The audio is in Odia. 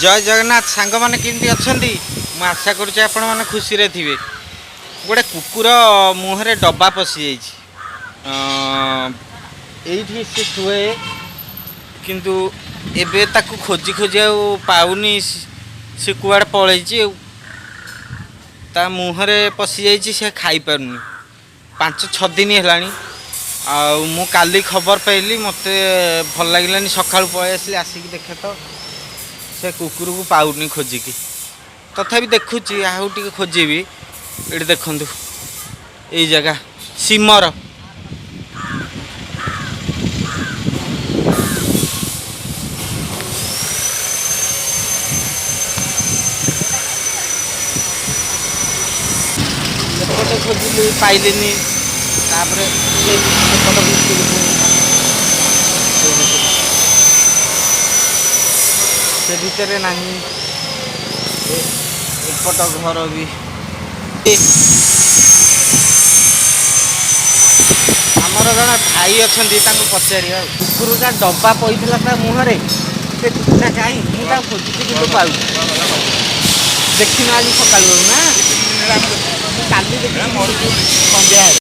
ଜୟ ଜଗନ୍ନାଥ ସାଙ୍ଗମାନେ, କେମିତି ଅଛନ୍ତି? ମୁଁ ଆଶା କରୁଛି ଆପଣମାନେ ଖୁସିରେ ଥିବେ। ଗୋଟେ କୁକୁର ମୁହଁରେ ଡବା ପଶିଯାଇଛି। ଏଇଠି ସେ ଶୁଏ, କିନ୍ତୁ ଏବେ ତାକୁ ଖୋଜି ଖୋଜି ଆଉ ପାଉନି। ସେ କୁଆଡ଼େ ପଳେଇଛି ଆଉ ତା ମୁହଁରେ ପଶିଯାଇଛି, ସେ ଖାଇପାରୁନି। 5-6 ଦିନ ହେଲାଣି। ଆଉ ମୁଁ କାଲି ଖବର ପାଇଲି, ମୋତେ ଭଲ ଲାଗିଲାନି, ସକାଳୁ ପଳେଇ ଆସିଲି। ଆସିକି ଦେଖେ ତ ସେ କୁକୁରକୁ ପାଉନି ଖୋଜିକି। ତଥାପି ଦେଖୁଛି, ଆଉ ଟିକେ ଖୋଜିବି। ଏଠି ଦେଖନ୍ତୁ, ଏଇ ଜାଗା ସିମର। ଏପଟେ ଖୋଜିଲି, ପାଇଲିନି। ତାପରେ ସେ ସେପଟ ଭିତରକୁ, ସେ ଭିତରେ, ସେ ଭିତରେ ନାହିଁ। ଏପଟ ଘର ବି। ଆମର ଜଣେ ଭାଇ ଅଛନ୍ତି, ତାଙ୍କୁ ପଚାରିବା। ଆଉ କୁକୁରଟା ଡବା ପଇଥିଲା ତା ମୁହଁରେ, ସେ କୁକୁରଟା କାହିଁ? ମୁଁ ତାକୁ ଖୋଜୁଛି କିନ୍ତୁ ପାଉନି। ଦେଖିନ ଆଜି ସକାଳୁ ନା? ମୁଁ କାଲି ଦେଖିଥିଲି ସନ୍ଧ୍ୟାବେଳେ।